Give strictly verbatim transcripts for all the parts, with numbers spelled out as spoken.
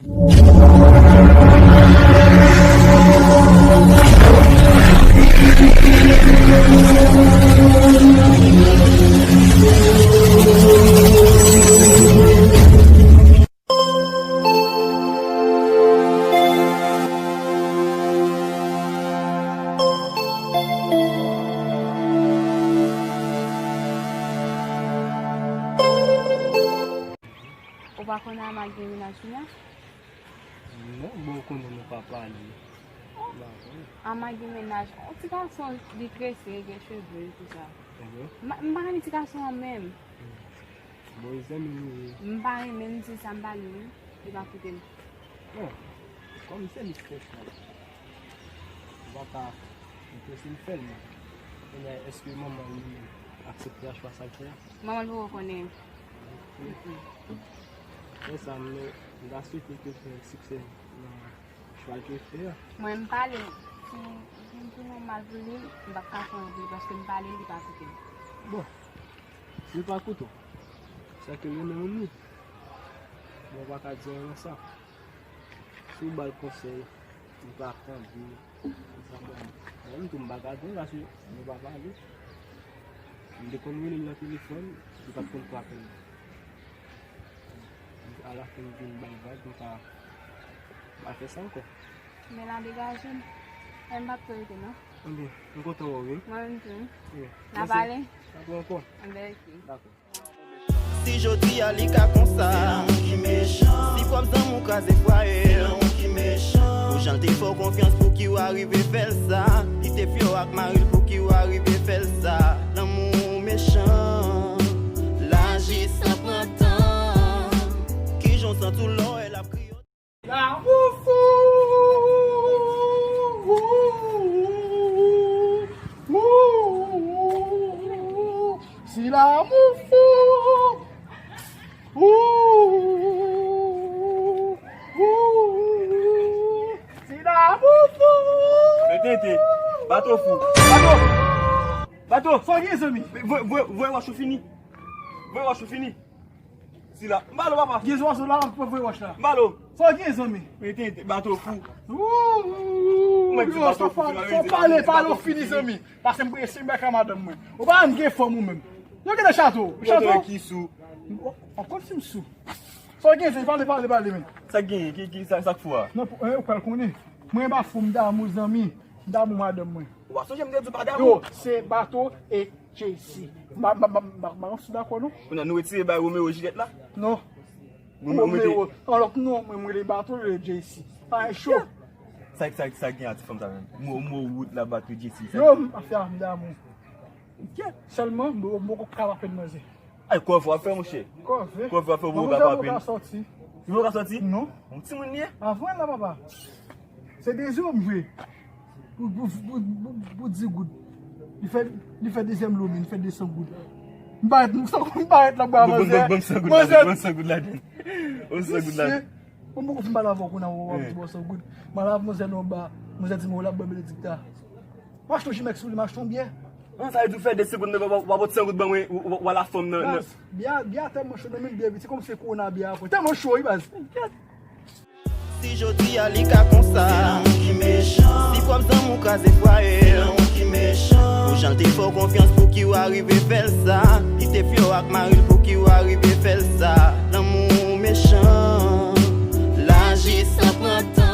Ou pa konn Ama gen mennaj li a? Non, bon, ou konnen nou pa pale. M pa konnen. Ama gen mennaj. Yon ti gason, li trese, gen cheve, tout sa. Mhm. M pa, m pa renmen ti gason an menm. Bon, e zanmi nou ye. M pa renmen l, m di sa m pale, wi. Li pa koute m. Bon, kòm se li ki fè chwa l, m pa ka anpeche l fè l, men kounye a, èske manman l li menm aksepte a chwa sa l fè a? Manman l poko konnen. Mm-mm. Se sa, men m ta swete ke l fè siksè nan chwa l ke l fè a. Mwen, m pale, si, si m tounen mal pou li, m p ap ka fè anyen pou li, paske m pale, li pa koute m. Bon, si l pa koute w, se ke l renmen moun li. Bon, ou pa ka di anyen nan sa. Si w ba l konsèy, li pa tande, li pa konprann. Mwen menm tou, m pa gade l, paske nou pa pale. M te konn rele l nan telefòn, li pa t konn frape m. Alafen, m vin bay vag, m pa, m pa fè sa ankò. Men la degaje m. Mwen m p ap tou rete, non. Ebyen, m kontan wè w, wi. Mwen menm tou. Wi. N a pale? N a pale ankò. Ebyen, oke. Dakò. Si jodi a li ka konsa, se lanmou ki mechan. Si pwòp zanmi w kraze fwaye, se lanmou ki mechan. Pou jan l te fè w konfyans, pouki w arive fè l sa? Li te fè w ak mari l, pouki w arive fè l sa? Lanmou mechan, l aji san pran tan. Kijan w santi w lè w wè l ap kriye w? L'amour fou. Si l'amour fou. Si l'amour fou. Men tenten, bato fou. Bato. Bato. Sa w gen, zanmi? Voye, voye, voye wòch ou fini. Voye wòch ou fini. Sila. M ba l ou, papa. Gen zwazo la, ap voye wòch la. M ba l ou. Sa w gen, zanmi? Men tenten, bato fou. Ou mwen di bato fou, fò pale, pale w fini, zanmi. Pase m prese, m bay ka madanm mwen. Ou pa janm gen fanm ou menm. Yo gentan chate w. Chate w. Ki sou? Ou konn si m sou. Sa w gen, zanmi? Pale, pale, pale, men. Sa k genyen? Ki, ki, sa, sa k fou a? Non, pou, eh, ou pral konnen. Mwen pa fou, m damou, zanmi. M damou madanm mwen. Ou pa sonje m te di w pa damou? Yo, se bato e J C. Ma, ma, ma, ma, ma, sou dakò, non? Kounye a nou retire bay Romeo Juliet la? Non. Romeo, Romeo, an lòt non, mwen, mwen le bato, le J C. Pa e cho. Sa, sa, sa gen a ti fanm sa menm? Mo, mo wout la bato J C. Yo, m ap fè a, m damou. Sèlman, m, m poko ka pa fè manzè. Ay, kòve w ap fè, monchè. Kòve? Kòve w ap fè, ou poko ka frape. Ou poko ka sòti? Ou poko ka sòti? Non. Yon timoun li ye? Avan la, papa. Se dezi w m jwe. Pou, pou, pou, pou, pou di goud. Li fè, li fè dezyèm lo, men li fè de san goud. M parèt, m parèt la, bwa manzè. Ban m san goud ladan. Ban m san goud ladan. Ban m san goud ladan. Bon, m poko fin pale avè w kounye a, w ap di ban m san goud. M al avè manzè nan anba. Manzè di m w ap bwè benedikta. M achte yon Jimex pou li, m achte yon byè. An, sa vle di w fè de san goud, w ap pot san goud ban mwen, w, w, w al a fanm nan, nan. Baz, byè a, byè a tèlman cho nan men l, byè, se kòmsi se kowona byè a pran. Tèlman cho, wi, baz. Si jodi a li ka konsa, se lanmou ki mechan. Si pwòp zanmi w kraze fwaye, se lanmou ki mechan. Pou jan l te fè w konfyans, pouki w arive fè l sa? Li te fè w ak mari l, pouki w arive fè l sa? Lanmou mechan, l aji san pran tan.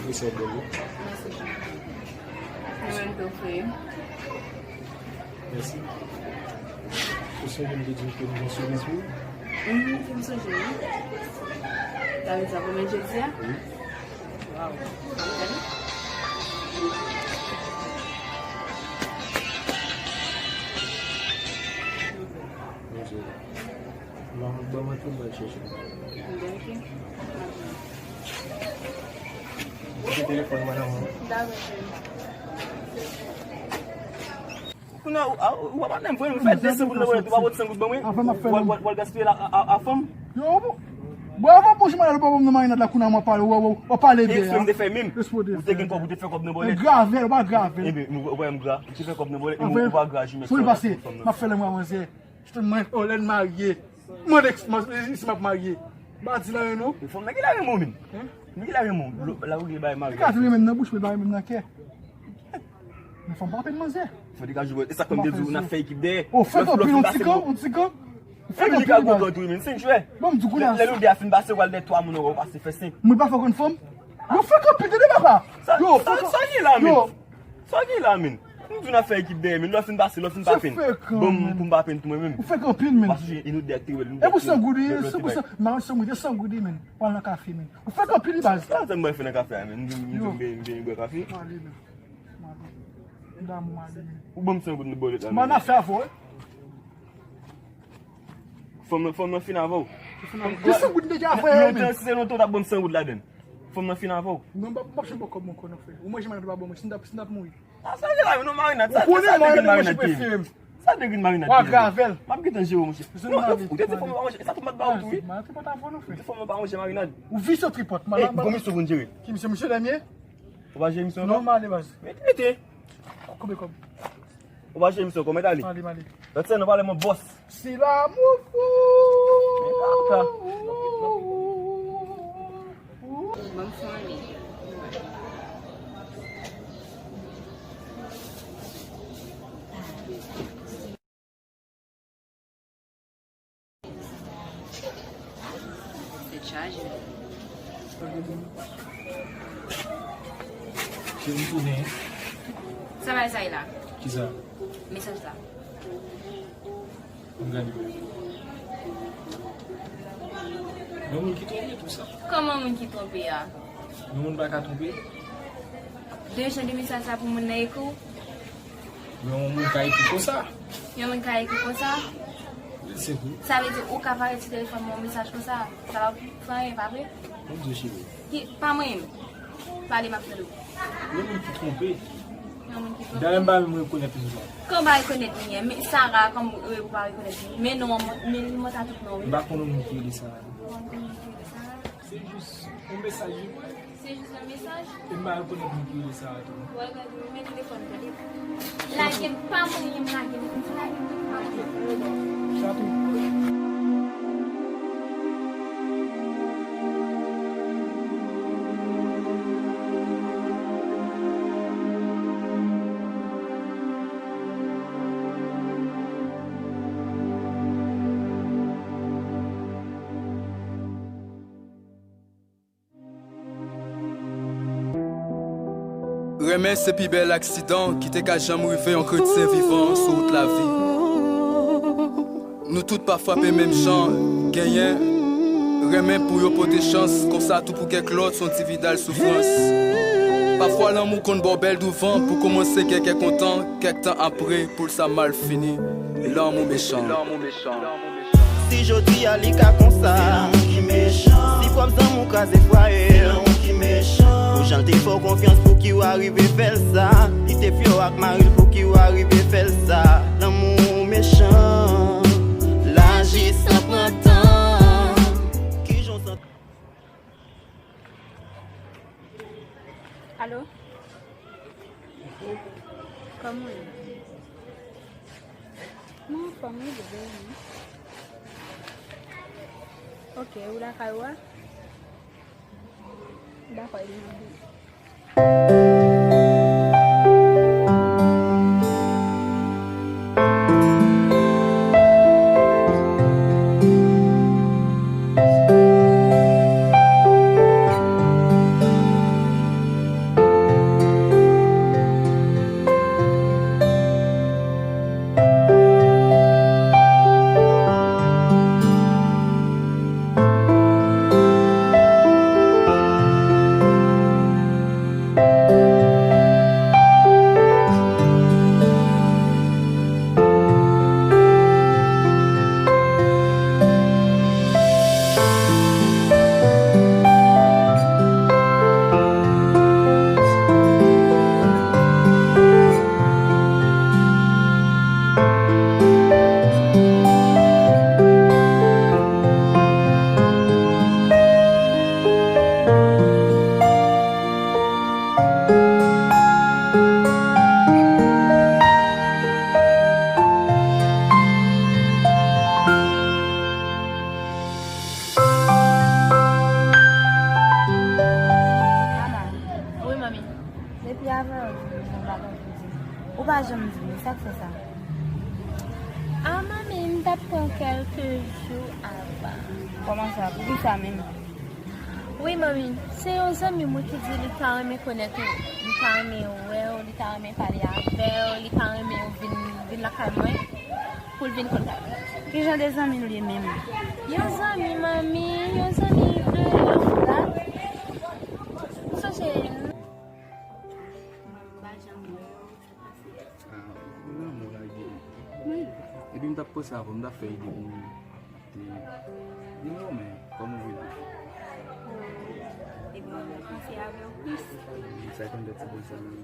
Mèsi anpil wi. Mèsi. Mwen menm tou, frè. Mèsi. Ou sonje m te di w ke m gen souri sou ou? Mhm, m sonje, wi. Sa vle di a, premye jodi a? Wi. Waw. Mwen se Ban mwen, ban mwen tou, m al chèche. Kite telefòn mwen nan men w. Dakò, cheri. Kounye a, ou, a, ou pa patnè m, frè, m fè de san goud nan bòlèt, ou pa pot san goud ban mwen. Avan m ap fè w al, w al, w al gaspiye la, a, a, a fanm. Yo, bon. Bon, avan pwochen marinad, ou pa ban m nan marinad la, kounye a m ap pale, w, w, w ap pale byen. Eksprè m te fè menm. Ou te gen kòb, ou te fè kòb nan bòlèt. Gravel, ou pa gravel. Ebyen, ou, ou wè m gra, ou te fè kòb nan bòlèt, e ou pa gra, jimèt. Fò l pase, m ap fè lè mwen avanse. Mwen, oh, lè n marye. Mwen, ex, mwen, si m ap marye. M pa di l anyen, non. Fanm nan ki la renmen w, menm? Hein? Men ki la renmen w? La ou gen bagay marye. Li ka di renmen m nan bouch, men pa renmen m nan kè. Men fanm pa pè manzè. Fò degaj ou, e sa k fè m te di w, n ap fè ekip dèyè. Oh, fè kanpe yon ti kan, yon ti kan. Fè kanpe li ka gon kan tou, men se jwè. Bon, m di kou la. Lè nou de a fin pase, w al dèyè twa moun ankò, ou pase fè senk. Mwen pa fè konn fanm. Yo, fè kanpe, tande papa. Yo, sa, sa, sa gen la, men. Yo. Sa w gen la, men? M di w n ap fè ekip dèyè, men. Lè w fin pase, lè w fin pa penn. Bon, m, pou m pa penn tou mwen menm. Ou fè kanpe, men. Paske e nou de a ki te wè l, nou de a ki te wè l. E pou san goud, e san goud, san, maman san goud, e san goud, men. W al nan kafe, men. Ou fè kanpe, baz. Sa, sa m bay fè nan kafe a, men. M di w, m di w, m di w, m byen, m byen bwè kafe. M ale, men. M ale. M damou, m ale, men. Ou ban m san goud nan bòlèt la, men. M ann afè avè w, wi. Fanm nan, fanm nan fin avè w. Ki san goud deja avè w, men. Si se lontan w t ap ban m san goud ladann. Fanm nan fin avè w. Non, m p ap, m p ap janm ba w kòb mwen ankò non, frè. Ou manje marinad ou pa ban mwen, si m t ap, si m t ap mouri. A, sa gen la, men non, marinad. Ou konnen marinad, marinad manje prefere m. Sa de grenn marinad. W a gravel. M ap gentan jere w, monchè. Non, ou te di fanm nan pa manje, e sa tou m ap ba w tou, wi. Marinad tripòt avè w non, frè. Ou te di fanm nan pa manje marinad. Ou visye tripòt, malan. Bon, misye konn jere. Ki misye, misye dènye? Ou pa jere misye ankò? Non, m ale, baz. Mete, mete. Konbyen kòb? Ou pa jere misye ankò, mèt ale. M ale, m ale. Lòt sè, nou pale mwen bòs. Si l'amour fou. Men kaka. Ban m fè yon liy. Tèt chaje. Cheri, m tounen. Sa bay sa ye la? Kisa? Mesaj la. M gade. Yon moun ki twonpe tou sa. Kòman moun ki twonpe a? Yon moun pa ka twonpe. De jan de mesaj sa pou moun nan ekri w? Men yon moun ka ekri konsa. Yon moun ka ekri konsa? Wi, se vre. Sa vle di ou ka parèt sou telefòn mwen yon mesaj konsa? Sa pa fè anyen, pa vre? Bondye cheri. Ki, pa mwen menm. Pale, m ap tande w. Yon moun ki twonpe. Yon moun ki twonpe. Dayè, m pa menm rekonèt li non. Kòman w pa rekonèt li, men Sara, kòman ou, ou pa rekonèt li? Men non, men li monte a tout non, wi. M pa konn yon moun ki rele Sara. Ou pa konn yon moun ki rele Sara? Se jis yon mesaj li voye. Se jis yon mesaj? E m pa rekonèt moun ki rele Sara tou non. Ou al gade, men telefòn, tande. Lage m, pa mwen, m lage m, lage m, pa mwen. Chato. Renmen se pi bèl aksidan ki te ka janm rive yon kretyen vivan sou wout lavi. Nou tout pa frape menm jan, genyen renmen pou yo pote chans, konsa tou pou kèk lòt se yon ti vidal soufrans. Pafwa lanmou konn ba w bèl douvan pou kòmanse gen kè kontan, kèk tan apre pou l sa mal fini. Lanmou mechan. Si jodi a li ka konsa, se lanmou ki mechan. Si pwòp zanmi w kraze fwaye, se lanmou ki mechan. Pou jan l te fè w konfyans, pouki w arive fè l sa? Li te fye w ak mari l, pouki w arive fè l sa? Lanmou mechan, l aji san pran tan. Kijan w santi? Alo? Kòman w ye? Mwen anfòm wi, bebe, wi. Ok, ou lakay ou a? Dakò, e byen, ok. Li avè w di m yon bagay pou di. Ou pa janm di m, sa k fè sa? A, manmi, m t ap pran kèlke jou avan. Kòman sa? Poukisa menm? Wi, manmi, se yon zanmi mwen ki di li ta renmen konèt ou, li ta renmen wè w, li ta renmen pale avè w, li ta renmen w vin, vin lakay mwen, pou l vin konn kay mwen. Ki jan de zanmi l ye menm? Yon zanmi, manmi, yon zanmi de longue date. Ou sonje, Ah, lanmou lage m. Epi m t ap panse avè w, m t ap fè ide pou m te vin wè w, men kòman w vin la? Epi m ap panse avè w plis. Sa konn fè ti bon sa, men.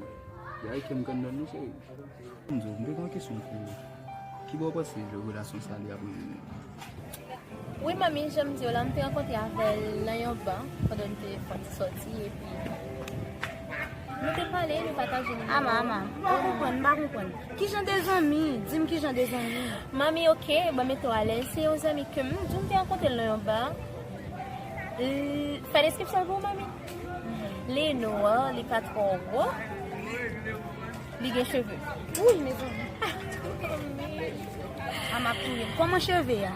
Gade kè m konn nan nou, cheri. M di w, m te gen yon kesyon pou ou. Kibò w panse relasyon sa li ap rive menm? Wi, manmi, jan m di w la, m te rankontre avè l nan yon ba, pandan n te fè yon ti sòti, epi nou te pale, nou pataje nimewo. Ama, Ama, m pa konprann, m pa konprann. Ki jan de zanmi? Di m ki jan de zanmi. Manmi, oke, ban m mete w alèz. Se yon zanmi ke m di w m te rankontre l nan yon ba. L, fè deskripsyon l pou ou, manmi. Li nwa, li pa twò gwo. Li gen cheve. Wi, mezanmi. A, m ap touye m. Kòman cheve a?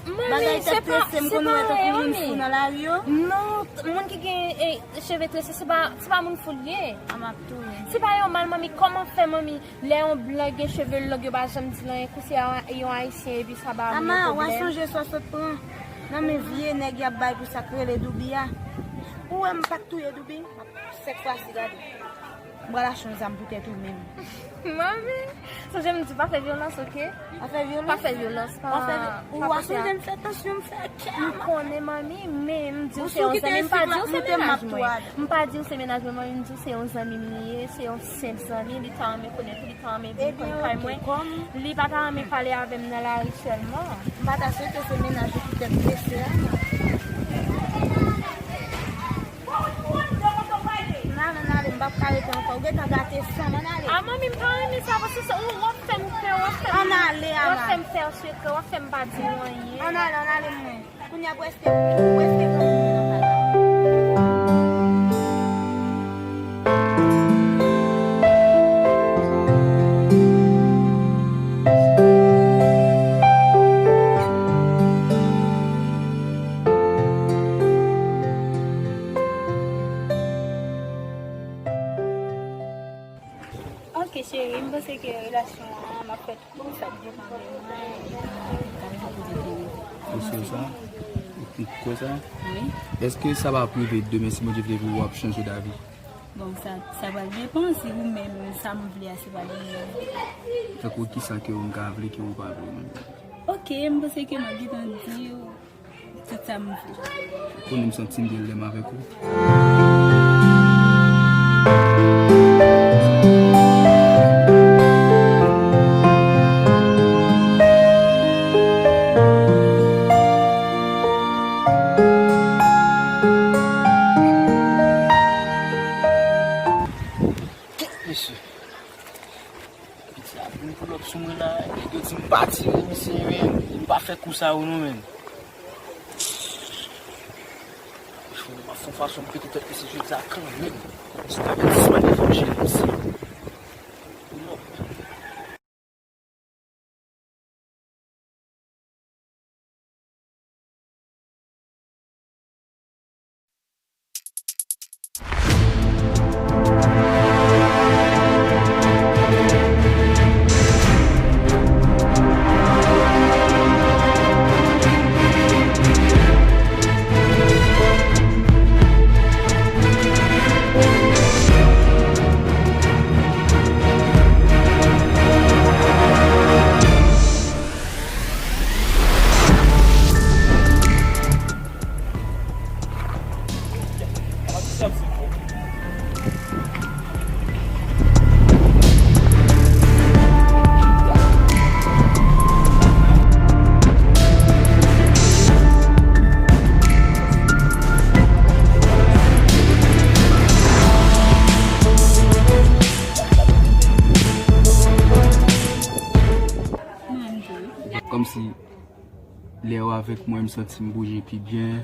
Bagay tèt trese, m konn wè tankou moun fou nan lari yo. Non, moun ki gen, eh, cheve trese, se pa, se pa moun fou l ye. A, m ap touye m. Se pa yon mal, manmi. Kòman fè, manmi? Lè yon blan gen cheve long, yo pa janm di l anyen. Kounye a, yon ayisyen, epi sa ba moun pwoblèm. Ama, w a sonje sa w sot pran nan men vye nèg y ap bay pou sa k rele Doubi a. Ou wè m pa t touye Doubi? Sèk fwa si gade. M pral achte yon zam pou tèt ou menm. Manmi, sonje m di w pa fè vyolans, oke? Pa fè vyolans? Pa fè vyolans, pa, pa fè vyo-, ou pa panse a. Ou sonje m fè tansyon, m fè kè a. M konnen, manmi, men m di w se yon zanmi, m pa di w se mennaj mwen. M pa di w se mennaj mwen, manmi, m di w se yon zanmi m li ye, se yon senp zanmi, li ta renmen konèt ou, li ta renmen vin konn kay mwen. Li pa ta renmen pale avè m nan lari sèlman. M pa ta swete se mennaj ou ki tèt trese a, non. Ann ale, ann ale, m p ap ka rete ankò. Ou gentan gate san m, ann ale. A, manmi, m pa renmen sa, paske se ou, w ap fè m pè, w ap fè m, ann ale, w ap fè m pè sekrè, w ap fè m pa di w anyen. Ann ale, ann ale, mwen. Kounye a, prèske, prèske granmoun nan kay la. Ok, cheri, m panse ke relasyon an, m ap fè tout sa k depann de mwen. Ou si sa? Ou kwè sa? Wi. Èske sa pa ap rive demen, si Bondye vle, pou w ap chanje davi? Bon, sa, sa pral depann si ou menm, sa m vle a, se pa li menm. Tankou kisa ke ou ka vle, ke ou pa vle menm? Ok, m panse ke m ap gentan di w. Tout sa m vle. Ou konnen m santi m byen lè m avèk ou. Kèt mesye. Piti ap vin pull up sou mwen la, nèg yo di m pa tire misye, men m pa fè kou sa yo non, men. M ap fè yon fason m pete tèt misye jodi a kanmenm. Misye ta gen disparet devan je misye. Pull up. Kòmsi lè w avèk mwen, m santi m bouje pi byen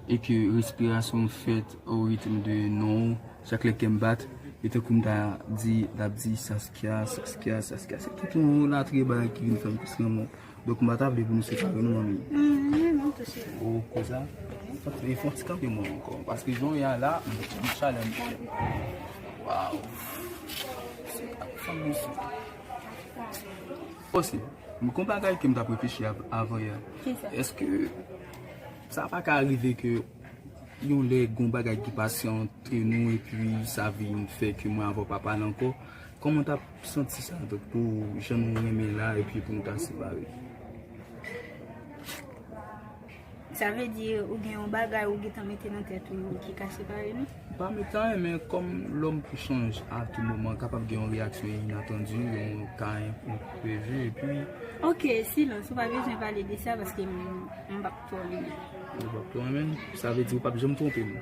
e ke respirasyon m fèt o ritm de non w, chak lè kè m bat. E tankou m ta di, l ap di Saskia, Saskia, Saskia. Se tout yon latriye bagay ki vin fè m plis renmen w. Donk, m pa ta vle pou nou separe, non, manmi. Mm, non, non, tou cheri. Ou konsa? Fò, e fò ti kanpe mwen ankò. Paske jan w ye a la, m, m chalè m. Waw. Fanm m sou. Osi, m gon bagay ke m t ap reflechi av-, avan yè. Kisa? Èske sa pa ka rive ke yon lè gon bagay ki pase antre nou epi sa vin fè ke mwen avè w pa pale ankò? Kòman w t ap santi sa, donk, pou jan nou renmen la epi pou nou ta separe? Sa vle di ou gen yon bagay ou gentan mete nan tèt ou ki ka separe nou? M pa mete anyen, men kòm lòm pou chanje a tou moman, kapab gen yon reyaksyon inatandi, yon ka enprevi, epi Ok, silans, ou pa bezwen pale de sa paske m, m p ap twò renmen. Ou p ap twò renmen? Sa vle di ou p ap janm twonpe m?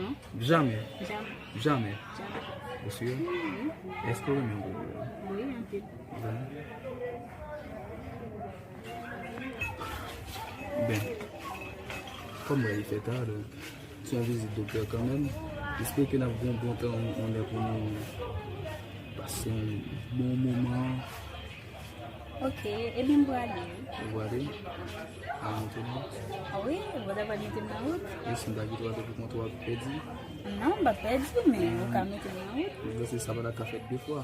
Non. Jamè? Jamè. Jamè? Jamè. Ou si? Wi. Èske ou renmen yon kokoye? Wi, anpil. Ben. Ben. Kòm mwen li fè ta, donk, se yon vizit doktè kanmenm. M espere ke n ap gen yon bon tan, yon, yon lè pou nou pase yon bon moman. Ok, ebyen m prale, wi. Ou prale? A, monte non? A wi, ou pa ta pral mete m nan wout? E si m ta kite w atè pou konte w ap pèdi? Non, m p ap pèdi, men ou ka mete m nan wout. Mwen panse sa pa ta ka fèt de fwa.